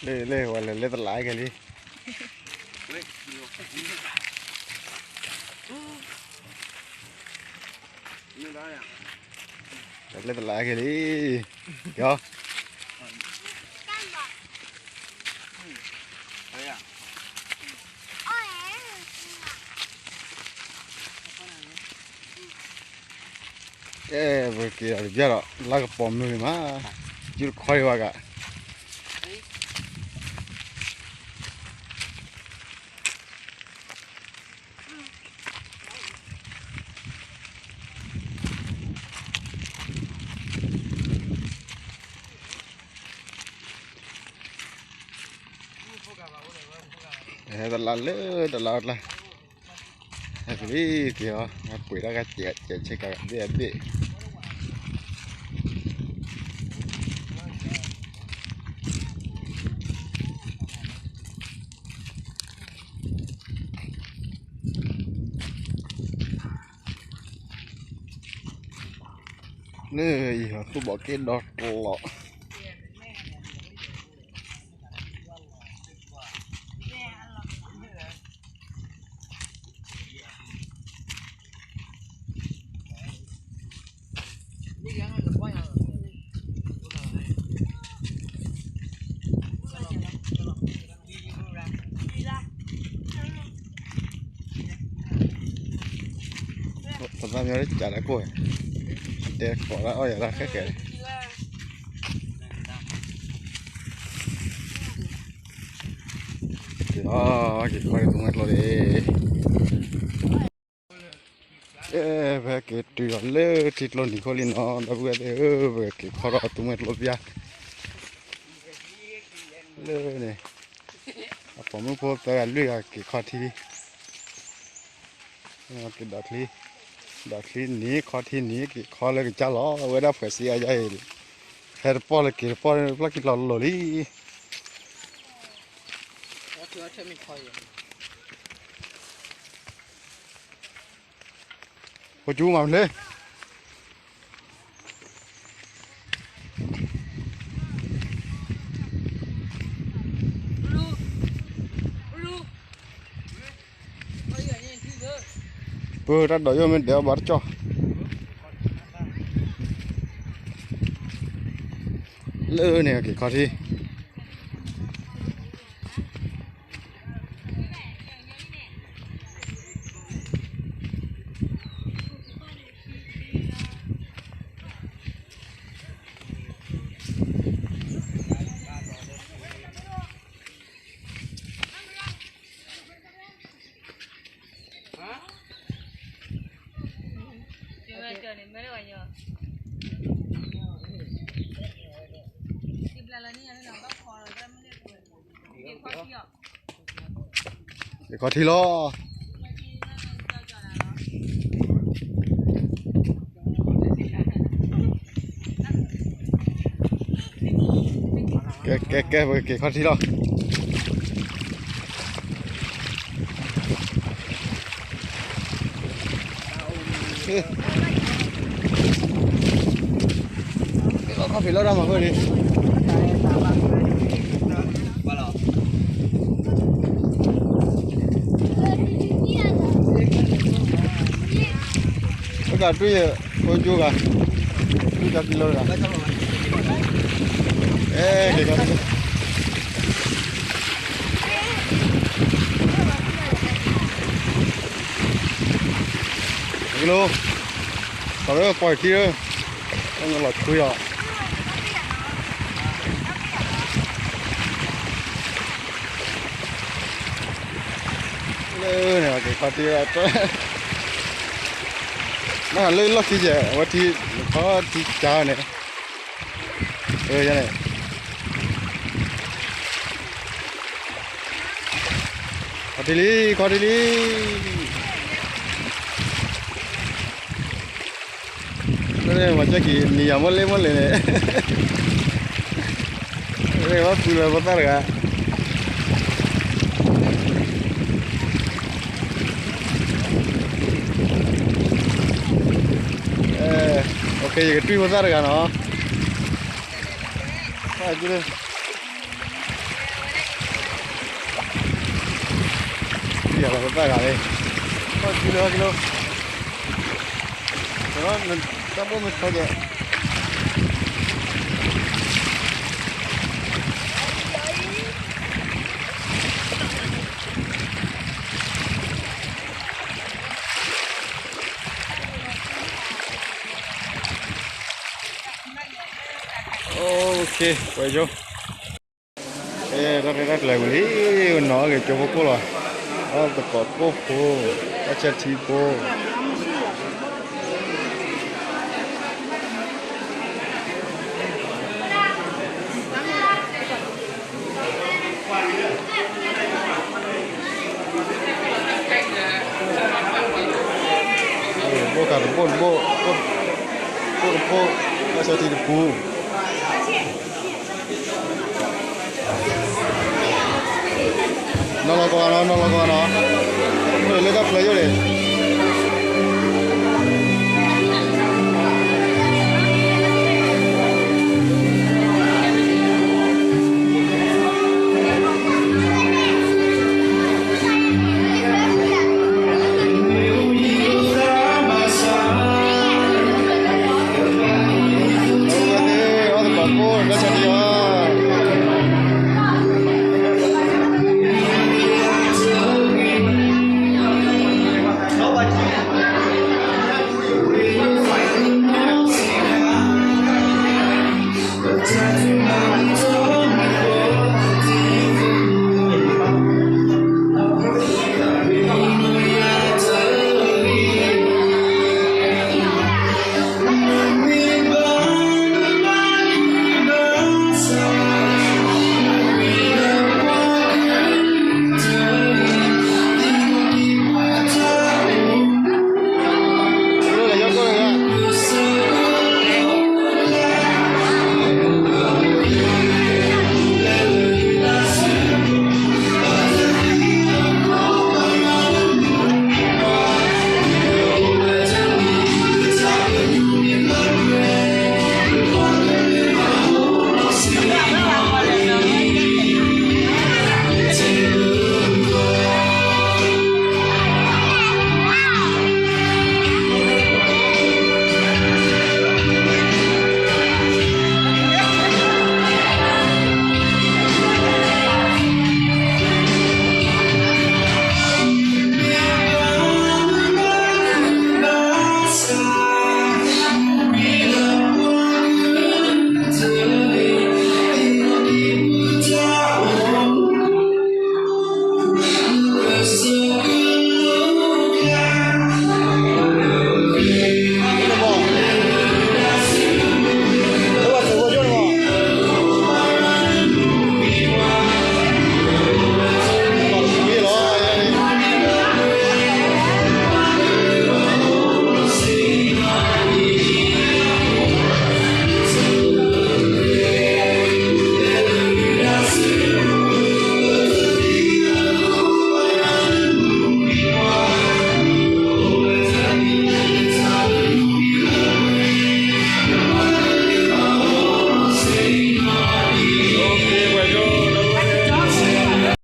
လၢ လၢ ဝဲလဲၤလၢတလးကဲလံ, လဲၤလၢတလးကဲလံ, ကီ ကဲ ပက့ၤဒီးတဘျီဒီး လါကပီၤမုၢ်မး, ယူတခီဒံးဘၣ်ဂၤ ဟဲတလါလၢတလါတလါ, ဟဲက့ၤလံက့ၤအီၤ ပှ့ၤတၢ်ကစဲးကဲးဆ့ကၤဘ့ၣ်အဘ့ၣ် လၢအံၤဟီသူၣ်ဘီၣ်က့ၣ်ဒီတလီး ပသးမီလၢကးလၢကိၣ်, တဲကိးလၢအီၣ်ယၤလၢခဲကဲ, က့ၤလီၤ က့ၤခီလၢသူမှဲကျိလံ, ကဲ ပက့ၤတုၤအီၤလၢထံကျိနံၤခိၣ်လံနီၤ ဒီပုၢ်ဝဲၢ်သ့ၣ်ဧၢ, ပက့ၤခီဒီးသူမှဲကျိပျၢ် လၢန့ၣ်, အပိာ်မုၣ်ဖိသၢဂၤလွံၢ်ဂၤက့ၤခီထံလံ, က့ၤဒိးချံ, ဒိးချံနံၤခီထံနံၤ က့ၤခီလၢကစၢ်လီၤ, အဝဲဒၣ်ဖှဲးစံအါယါအံၤ, ဟဲတပီၢ်လၢက့ၤတပီၢ်လၢဖျီၣ်ခံလီၤလိၤလံ. ဖိကၠူမၤမနုၤလဲၣ်, ပတၢ်ဒိးယိၣ်မ့ၢ်ဒဲးအီၣ်ဘၣ်တကၠီၣ်, လၢန့ၣ်က့ၤခီထံ က့ၤခီထံလီၤ. ကဲ ကဲ ကဲ ပက့ၤခီထံလီၤ. ခီဖံးလီၤတၢ်မၤဃိန့ၣ် ပကတွံၢ်ယဖိကၠိဂၤ တွံၢ်တၢ်ကံလိာ်တဂၤ အဲ က့ၤခီထံ က့ၤလိာ် သးလၢပှၤခံလၢ လီၤဆူယီၤ လၢန့ၣ် က့ၤခီထံ နဟးလၢလီၢ်ခံယဲၢ် အဝဲထံ ခီထံကါန့ၣ် န့ၣ် ခီထံလံ ခီထံလံ မၤကဲက့ၤ နံၤယၤမ့ၢ်လ့မ့ၢ်လ့န့ၣ် ဝဲပူၤလၢဖိသၣ်တဂၤ OK ယကတွံၢ်ဖိသၣ်တဂၤနီၤ သၣ်က့ၤလၢ က့ၤ လီၤပသၣ်ဂၤလံ, ဟီၣ်ကံလိ ဟီၣ်ကံလိ, တၢ်ဘိၣ်မ့ၢ်ထီကဲး ပှဲၤယိ, အဲ တၢ်ရဲၣ်တၢ်ကျဲၤဝံၤလံ, နီၢ်ဂ့ၤကၠိဖိခိၣ်လီၤ, အီၣ်သကိးကိၣ်ဖိ, တၢ်ဆၢထံဖိ ဘိၣ်ကးတဘိၣ်တဘိၣ်, ကိၣ်တဘိၣ်, တၢ်ဆၢထံတပူၤ, နီၢ်လီၤကီးနီၤ, နီၢ်လီၤကီးနီၤ, မ့ၢ်လၢတၢ်ဖျၢၣ်ယိၣ်န့ၣ်